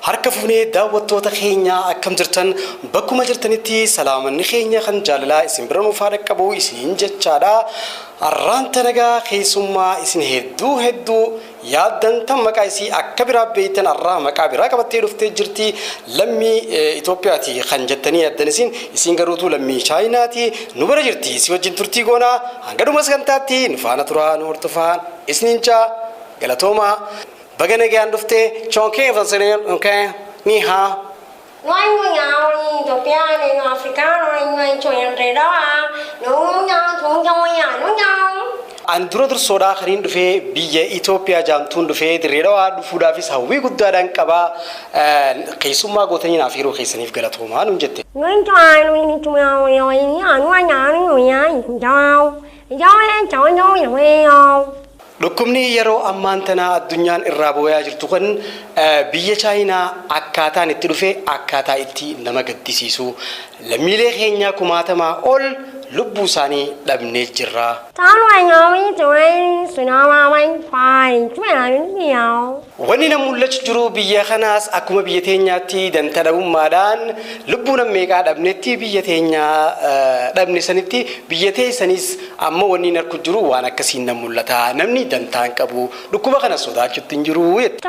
Harka fuunee daawwattoota keenya, akkam jirtan? Bakkuma jirtanitti salaamanni keenya kan jaalalaa isin bira nuuf haa dhaqqabu isiniin jechaadha. Arraan tanagaa keessummaa isin hedduu hedduu yaaddan tan maqaa isii akka biraa beektan arraa maqaa biraa qabattee dhuftee jirti. Lammii Itoophiyaati kan jettanii yaaddan isin garuutu lammii Chaayinaati nu bira jirti. Si wajjin turtii goonaa hanga dhuma sagantaatti nu faana turaa, nu hordofaan isiniin caa galatoomaa. Baga nagaan dhuftee choonkee fansireen okay ni haa. An dura dursoodhaa kaniin dhufee biyya Itoophiyaa jaamtuun dhufee Dirree Dhawaa dhufuudhaafis hawwii guddaadhaan qabaa, keessummaa gootanii naaf yeroo keessaniif galatoomaa nuun jette. Dhukkubni yeroo ammaan tana addunyaan irraa booyaa jirtu kan biyya Chaayinaa akkaataan itti dhufe akkaataa itti nama gaddisiisu, lammiilee keenya kumaatamaa ol lubbuu isaanii dhabnee jirra. Wanni na mul'achu jiru biyya kanaas akkuma biyya teenyaatti danta dhabummaadhaan lubbuu nam meeqaa dhabnetti, biyya teenyaa dhabne sanitti biyya teessanis amma wanni hin arku jiru waan akkasiin na mul'ata. Namni dantaa hin qabu, dhukkuba kana sodaachutti hin jiru jette.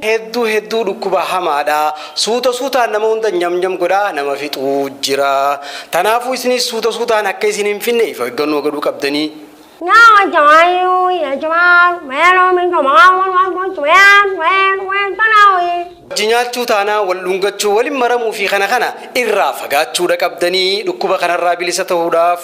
Hedduu hedduu dhukkuba hamaadha. Suuta suutaan nama hunda nyam nyam godhaa nama fixuu jira. Tanaafuu isinis suuta suutaan akka isin hin finne if eeggannoo godhuu qabdanii. Wajji nyaachuu taanaa, wal dhungachuu, waliin maramuu fi kana kana irraa fagaachuudha qabdanii dhukkuba kanarraa bilisa ta'uudhaaf.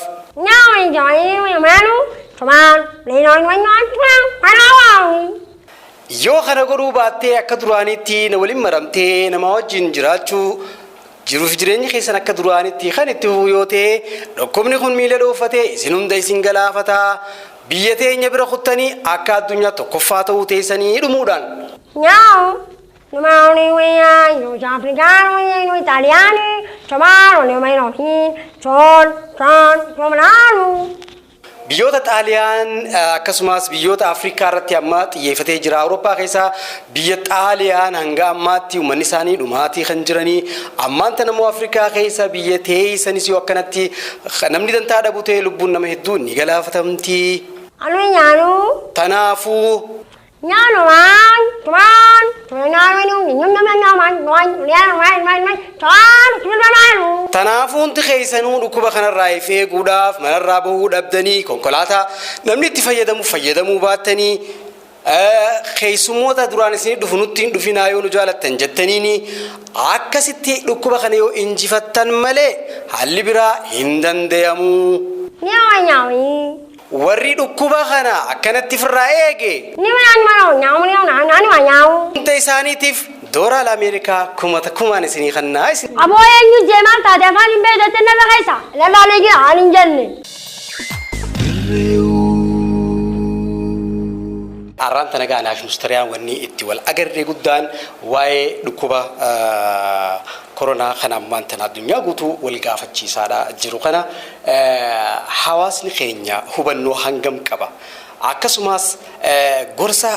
Yoo kana godhuu baattee akka duraaniitti na waliin maramtee nama wajjin jiraachuu, jiruuf jireenyi keessan akka duraanitti kan itti fufu yoo ta'e, dhukkubni kun miila dhooffatee isin hunda isin galaafata. Biyya teenya bira kuttanii akka addunyaa tokkoffaa ta'uu teessanii dhumuudhaan. Biyyoota Xaaliyaan akkasumas biyyoota Afrikaa irratti amma xiyyeeffatee jira. Awurooppaa keessaa biyya Xaaliyaan hanga ammaatti uummanni isaanii dhumaatii kan jiranii. Ammaan tana immoo Afrikaa keessa biyya teessanis yoo akkanatti namni dantaa dhabu ta'e lubbuun nama hedduu ni galaafatamti. Tanaafuu Tanaafuu hundi keessanuu dhukkuba kanarraa if eeguudhaaf manarraa bahuu dhabdanii, konkolaataa namni itti fayyadamu fayyadamuu baattanii, keessummoota duraan isinii dhufu nutti hin dhufinaa yoo nu jaalattan jettaniini akkasitti dhukkuba kana yoo injifattan malee haalli biraa hin danda'amu. Warri dhukkuba kana akkanatti ofirraa eege hunda isaaniitiif doolaara Ameerikaa kumata kumaan isinii kannaa isin. Aboo, eenyu jee maal taate, afaan hin beektu jettee nama keessa lafaan eegi aan hin jenne. Arraan tana gaanaaf mustariyaan wanni itti wal agarree guddaan waa'ee dhukkuba koronaa kan ammaan tana addunyaa guutuu wal gaafachiisaadha jiru kana hawaasni keenya hubannoo hangam qaba? Akkasumas gorsa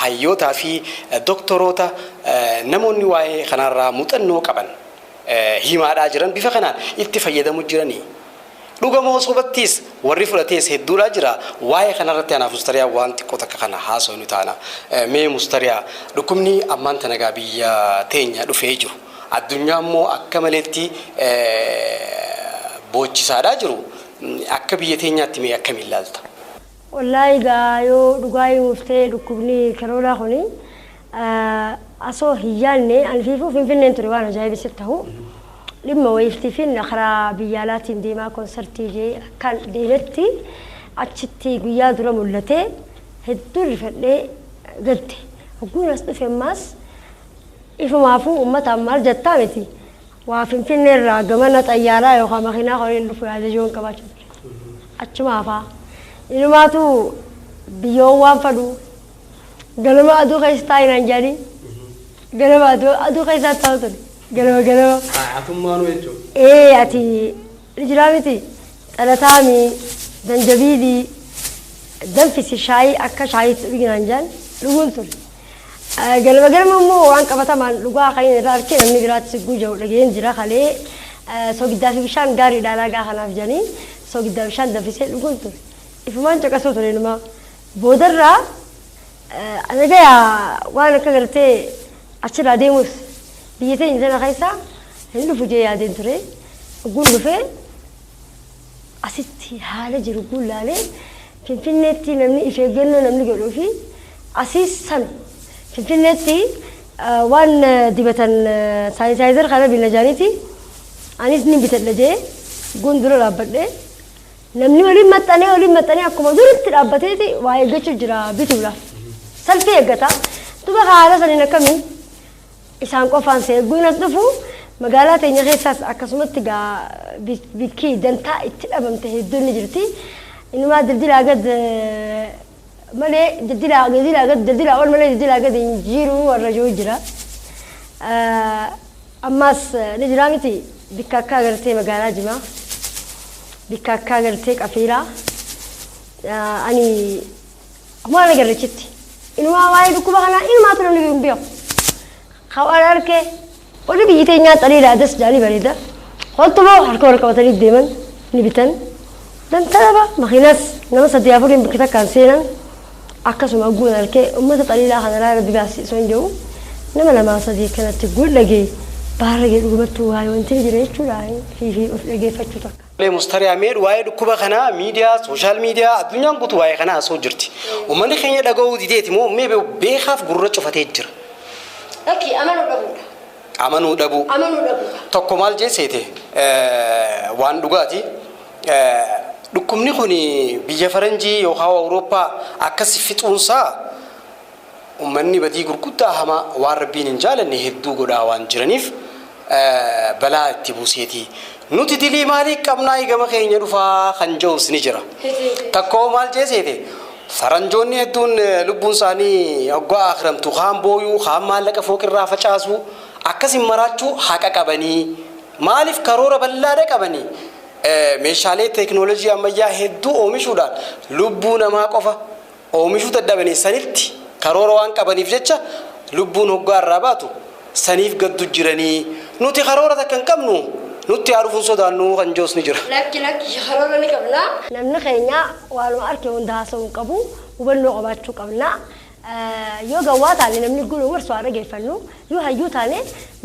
hayyootaa fi doktoroota, namoonni waa'ee kanarraa muuxannoo qaban himaadhaa jiran bifa kanaan itti fayyadamu jiranii. Dhugamoo sobattis warri fudhatees hedduudha jira. Waa'ee kanarratti anaaf mustariyaa waan xiqqoo takka kana haasofnu taana. Mee mustariyaa, dhukkubni ammaan tana gaa biyya teenya dhufee jiru. Addunyaa immoo akka maleetti boochisaadhaa jiru. Akka biyya teenyaatti mee akkamiin ilaalta? Wallaahi gaa, yoo dhugaa himuuf ta'e, dhukkubni koronaa kuni asoo hin yaadne ani fiifuu Finfinneen ture. Waan ajaa'ibsitti ta'u dhimma wayiiftiifin karaa biyya alaatiin deemaa konsartii jee akkaan deemetti achitti guyyaa dura mul'ate hedduu rifadhee gadde. Hogguun as dhufe ammaas ifumaafuu uummataan maal jettaa miti, waa Finfinnee irraa gamana xayyaaraa yookaan makiinaa horiin dhufu yaada qabaachuu ture. Achuma hafaa. Inumaatu biyyoon waan fadhu ganama aduu keessa taa'inaan jedhanii ganama aduu keessa taa'u ture. Galama galama. Atummaanuu jechuudha. Ee ati ni jiraa miti xalataami zanjabiilii danfisi shaayii akka shaayiitti dhuginaan jaan dhuguun ture. Galma galma immoo waan qabatamaan dhugaa kan inni irraa argee namni biraatti sigguu jiru dhageen jira kalee soogiddaa fi bishaan gaariidha alaagaa kanaaf jedhanii soogiddaa bishaan danfisee dhuguun ture. Ifumaan caqasoo ture numaa. Boodarraa nagayaa waan akka gartee achirraa deemus biyya teenya sana keessa hin dhufu jee yaadeen ture. Guun dhufee asitti haala jiru guun laalee Finfinneetti namni if eeggannoo namni godhuu fi asiis sana Finfinneetti waan dibatan sanitizer kana binna jaaniiti anis ni bitadha jee guun dura dhaabbadhe namni waliin maxxanee akkuma duritti dhaabbateeti waa eeggachuu jira bituudhaaf salfii eeggata duba haala saniin akkamii isaan qofaan seegguun as dhufu magaalaa teenya keessaas akkasumatti gaa bikkii dantaa itti dhabamte hedduun ni jirti. Inumaa dildilaa gad malee dildilaa gad dildilaa ol malee dildilaa gad hin jiru warra jiru jira. Ammas ni jira miti bikka akka agartee magaalaa Jimaa bikka akka agartee Qafiiraa ani waan agarrechitti inumaa waa'ee dhukkuba kanaa inumaatu namni hin beeku. Waan argee warri biyyi teenyaa xaliilaa das jaalii bareeda. Holtumoo harka wal qabatanii deeman ni bitan. Dantalaba makiinas nama sadii afuriin bakka takkaan seenan akkasuma guun argee uummata xaliilaa kanarraa rabbi baasisoo hin jiru nama lamaa sadii kanatti guun dhagee baarragee dhugumattuu waa'ee wanti jira jechuudha fi of dhageeffachuu takka. Mustariyaa mee waa'ee dhukkuba kanaa miidiyaa sooshaal miidiyaa addunyaan guutuu waa'ee kanaa haasa'u jirti. Uummanni keenya dhaga'uu dideeti moo mee beekaaf gurra cufatee jira. Lakki amanuu dhabuudha. Amanuu dhabuu. Amanuu dhabuudha. Tokko maal jeeseete waan dhugaati. Dhukkubni kun biyya faranjii yookaan Awurooppaa akkas fixuunsaa uummanni badii gurguddaa hamaa waan rabbiin hin jaalanne hedduu godhaa waan jiraniif balaa itti buuseeti. Nuti dilii maalii qabnaa gama keenya dhufaa kan jedhus ni jira. Takkoo maal jeeseete faranjoonni hedduun lubbuun isaanii hoggaa akiramtu kaan booyuu kaan maallaqa fooqirraa facaasuu akkasin maraachuu haqa qabanii maaliif karoora bal'aadha qabanii meeshaalee teekinooloojii ammayyaa hedduu oomishuudhaan lubbuu namaa qofa oomishuu dadhabanii sanitti karoora waan qabaniif jecha lubbuun hoggaa irraa baatu saniif gaddu jiranii nuti karoora takka hin qabnu nutti haa dhufuun sodaannu kan jedhus ni jira. Lakki lakki karoora ni qabna. Namni keenya waanuma arge hunda haasa'uu qabu hubannoo qabaachuu qabna. Yoo gawwaa taane namni guruu gorsu haa dhageeffannu yoo hayyuu taane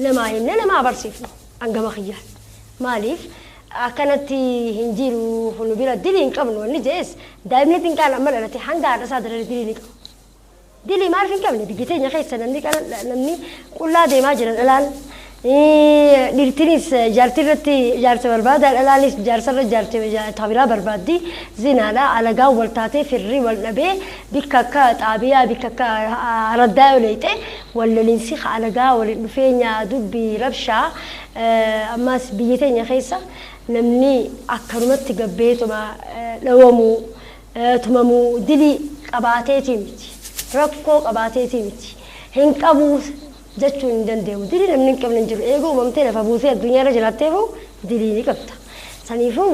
namaa himne namaa barsiifnu hangama kiyyaan. Maaliif akkanatti hin jiru nu bira dilii hin qabnu wanni jees daa'imni xiqqaan amma dhalate hanga haadha isaa darare dilii ni qabu. Dilii maaliif hin qabne biyya teenya keessa namni qullaa deemaa jiran dhalaan dhiirtinis jaartii irratti jaarsa barbaada dhalaanis jaarsarra jaartii tabiraa barbaaddi zinaadha alagaa wal taatee firri wal dhabee bikka akka xaabiyaa bikka akka araddaa yoo leeyxe wal loliinsi alagaa waliin dhufeenya dubbii rabshaa ammas biyya teenya keessa namni akkanumatti gabbeetuma dhawamuu tumamuu dilii qabaateetii miti rakkoo qabaateetii miti hin qabu jechuun hin danda'amu. Dilii namni hin qabne hin jiru. Eeguu uumamtee lafa buusee addunyaarra jiraatteefu dilii ni qabda. Saniifuu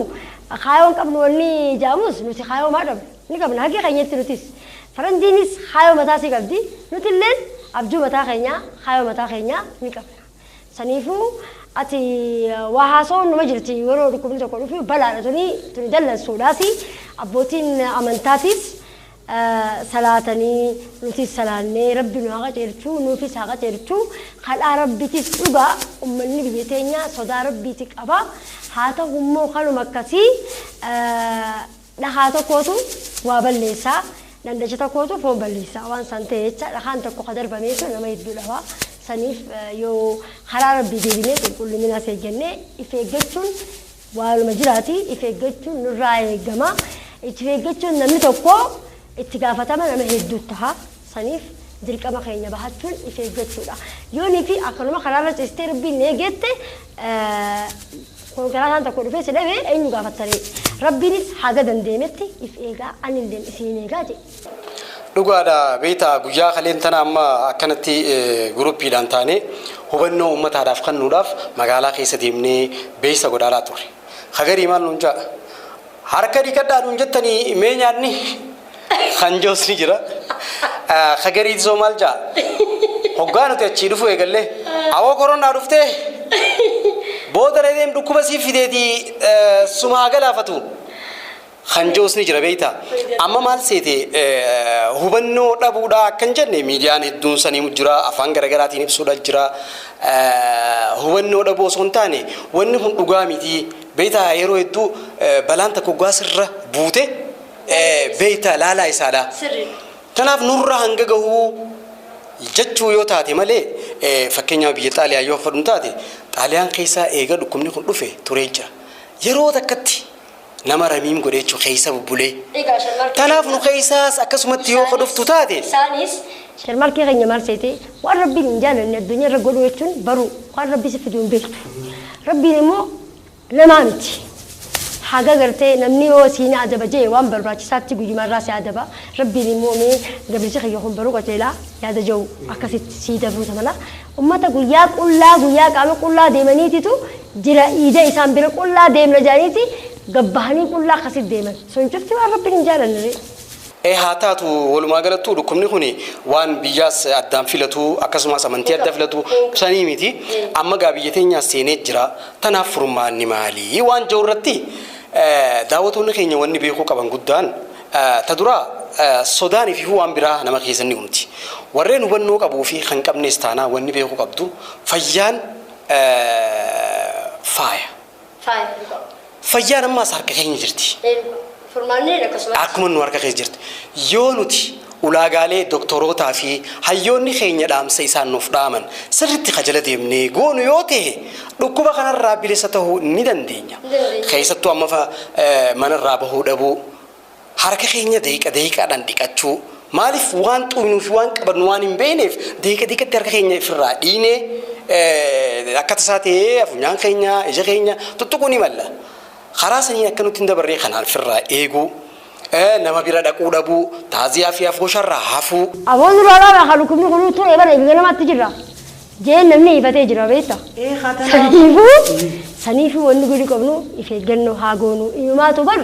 kaayoo hin qabnu wanni jaamus nuti kaayoo maa dhabna ni qabna haqii keenyatti nutis. Faranjiinis kaayoo mataa isii qabdi nuti illeen abjuu mataa keenyaa kaayoo mataa keenyaa ni qabna. Saniifuu ati waa haasa'uun numa jirti yeroo dhukkubni tokko dhufu balaadha tuni tuni dallansuudhaas abbootiin amantaatis salaatanii nutis salaannee rabbi nu haa qajeelchuu nuufis haa qajeelchuu kadhaa rabbitis dhugaa uummanni biyya teenyaa sodaa rabbiiti qaba haa ta'u immoo kanuma akkasii dhahaa tokkootu waa balleessaa dandacha tokkootu foon balleessaa waan san ta'e jecha dhahaan tokko ka darbameetu nama hedduu dhabaa saniif yoo karaa rabbii deebinee qulqulliminaas eeggannee if eeggachuun waanuma jiraati if eeggachuun nurraa eegama if eeggachuun namni tokko itti gaafatama nama hedduu taha saniif dirqama keenya bahachuun if eeggachuudha. Yoonii fi akkanuma karaarra ciistee rabbiin eeggette konkolaataan tokko dhufee si dhabee eenyu gaafattaree rabbiinis haga dandeemetti if eegaa anilleen isiin eegaa jedhe. Dhugaadha beektaa guyyaa kaleen tana amma akkanatti guruppiidhaan taane Hubannoo uummataadhaaf kennuudhaaf magaalaa keessa deemnee beeksisa godhaa turre. Hagarii maal nuun ja'a? Harka dhiqadhaa nuun jettanii mee nyaanni kan joos ni jira. Hagarii soo maal ja'a? Hoggaa nuti achii dhufu eegallee awoo koronaa dhuftee booda deem dhukkuba siif fideetii sumaa galaafatu. Kan joos ni jira beektaa. Amma maal seete, hubannoo dhabuudhaa akkan jenne miidiyaan hedduun sanii jira, afaan garaagaraatiin ibsuudha jira. Hubannoo dhabuu osoo hin taane, wanni kun dhugaa miti beektaa. Yeroo hedduu balaan takka hoggaa sirra buute beektaa laalaa isaadha. Kanaaf nurra hanga gahuu jechuu yoo taate malee, fakkeenyaaf biyya Xaaliyaan yoo fudhannu taate, Xaaliyaan keessaa eega dhukkubni kun dhufe turee jira. Yeroo takkatti nama ramiim godhee jechuu keessa bubbulee. Kanaaf nu keessaas akkasumatti yoo dhuftu taate. Isaanis sharmarkee keenya maal seete, waan Rabbiin hin jaalanne addunyaa irra godhu jechuun baruu waan Rabbi si fiduu hin beektu. Rabbiin immoo namaa miti. Haga gartee namni yoo siin adaba jee waan barbaachisaatti guyyumarraa si adaba. Rabbiin immoo mee gabrichi kiyya kun baruu qajeelaa yaada jiru akkasitti sii dabruuta mala. Ummata guyyaa qullaa, guyyaa qaama qullaa deemaniititu jira. Iida isaan bira qullaa deemna jedhaniiti gabbahanii qullaa akkasitti deeman. Sun cufti waan Rabbiin hin jaalanne. Haa taatu, walumaa galattuu dhukkubni kun waan biyyaas addaan filatu, akkasumas amantii adda filatu sanii miti. Amma gaa biyya teenyaas seenee jira. Tanaaf furmaanni maali waan jiru irratti daawwattoonni keenya wanni beekuu qaban guddaan ta duraa sodaanii fi waan biraa nama keessa ni uumti. Warreen hubannoo qabuu fi kan qabnes taanaa wanni beekuu qabdu fayyaan faaya. Faaya. Fayyaan ammaas harka keenya jirti. Furmaanni akkasumas. Akkuma nu harka keessa jirti. Yoo nuti ulaagaalee doktorootaa fi hayyoonni keenya dhaamsa isaan nuuf dhaaman sirriitti kajala deemnee goonu yoo ta'e, dhukkuba kanarraa bilisa ta'uu ni dandeenya. Keessattuu amma manarraa bahuu dhabuu, harka keenya daqiiqa daqiiqaadhaan dhiqachuu, maaliif waan xuynuu fi waan qabannu waan hin beekneef daqiiqa daqiiqatti harka keenya ofirraa dhiinee, akka tasaa ta'ee funyaan keenya ija keenya tuttuquu ni malla. Karaa saniin akka nuti hin dabarree kanaan ofirraa eeguu, nama bira dhaquu dhabuu, taaziyaa fi afoosharraa hafuu. Aboon duraa dhaabaa kan dhukkubni kun ture bara eega namatti jira. Jeen namni ifatee jira beekta. Saniifuu wanni godhu qabnu if eeggannoo haa goonu. Inumaatu bar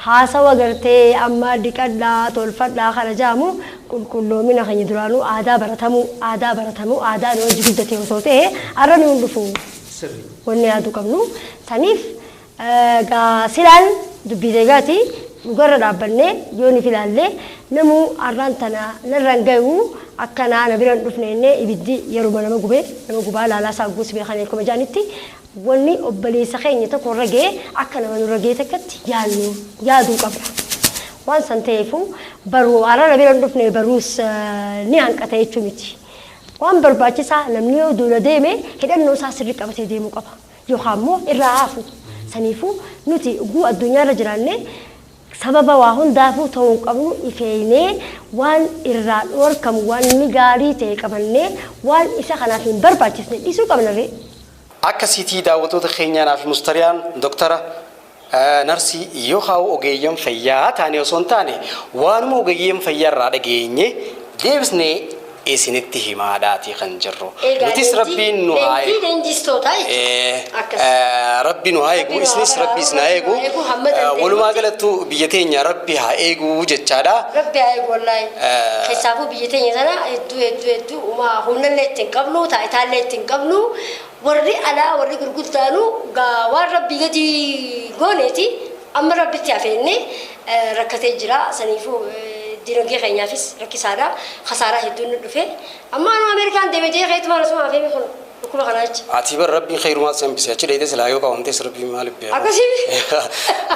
haasawa gartee amma dhiqadhaa tolfadhaa kana jaamu, qulqulloomina keenya duraanuu aadaa baratamuu aadaa nu hojii guddate osoo ta'e har'a nu hin dhufu. Wanni yaaduu qabnu saniif gaa silaan dubbii deegaati dhugarra dhaabbannee yoo ni filaallee namuu har'aan tana narraan gahu akkanaa na bira hin dhufne innee ibiddi yeruma nama gubee nama gubaa laalaa isaa guus beekan akkuma jaanitti, wanni obboleessa keenya tokko irra ga'e akka nama nurra ga'e takkatti yaadnu yaaduu qabna. Waan san ta'eefu baruu har'a na bira hin dhufne baruus ni hanqata jechuu miti. Waan barbaachisaa namni yoo duula deeme hidhannoo isaa sirrii qabatee deemuu qaba. Yookaan immoo irraa hafu. Saniifuu nuti guu addunyaarra jiraanne sababa waa hundaafuu ta'uu hin qabnu, ifeeynee waan irraa dhorkamu waan inni gaarii ta'e qabannee waan isa kanaaf hin barbaachisne dhiisuu qabna ree. Akkasiitii daawwattoota keenyaa fi mustariyaan doktara, narsii yookaan ogeeyyan fayyaa taane osoo hin taane, waanuma ogeeyyan fayyaa irraa dhageenye deebisnee isinitti himaadhaati kan jirru. Nutis Rabbiin nu haa Leenjii leenjistootaa jechuudha. Akkas. Rabbi nu haa eegu, Rabbi nu isinis haa Rabbi isin haa eegu. haa eegu, hamma dandeenyutti. Walumaa galattuu biyya teenya Rabbi haa eegu jechaadha. Rabbi haa eegu wallaahi. Keessaafuu biyya teenya sana hedduu hedduu hedduu uumaa humnallee ittiin qabnu, taayitaallee ittiin qabnu, warri alaa warri gurguddaanu gaa waan Rabbii gadi gooneeti amma Rabbitti hafeenne rakkatee jira. Saniifuu dinagdee keenyaafis rakkisaadha. Khasaaraa hedduun nu dhufe. Amma anu Ameerikaan deeme jee keetumaan asuma hafeemi kun dhukkuba kanaa jecha. Ati bar Rabbiin khayrumaa si hambise, achi dheeyte silaa yoo qabamtes Rabbiin maaliif beeku. Akkasii.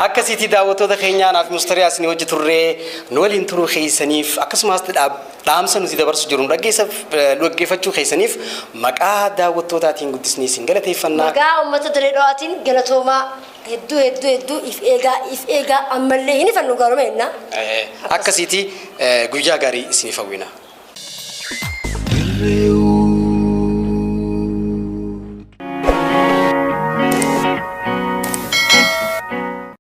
Akkasitti daawwattoota keenyaa naaf mustariyaa isin hojii turree nu waliin turuu keessaniif, akkasumas dhaamsa nuti dabarsu jiru dhaggeeffachuu keessaniif maqaa daawwattootaatiin guddisnee isin galateeffannaa. Maqaa uummata Diree Dhawaatiin galatoomaa hedduu hedduu hedduu. If eegaa, if eegaa, ammallee hin ifannu gaaruma jennaa. Akkasiiti, guyyaa gaarii isiniif hawwina. Dirree.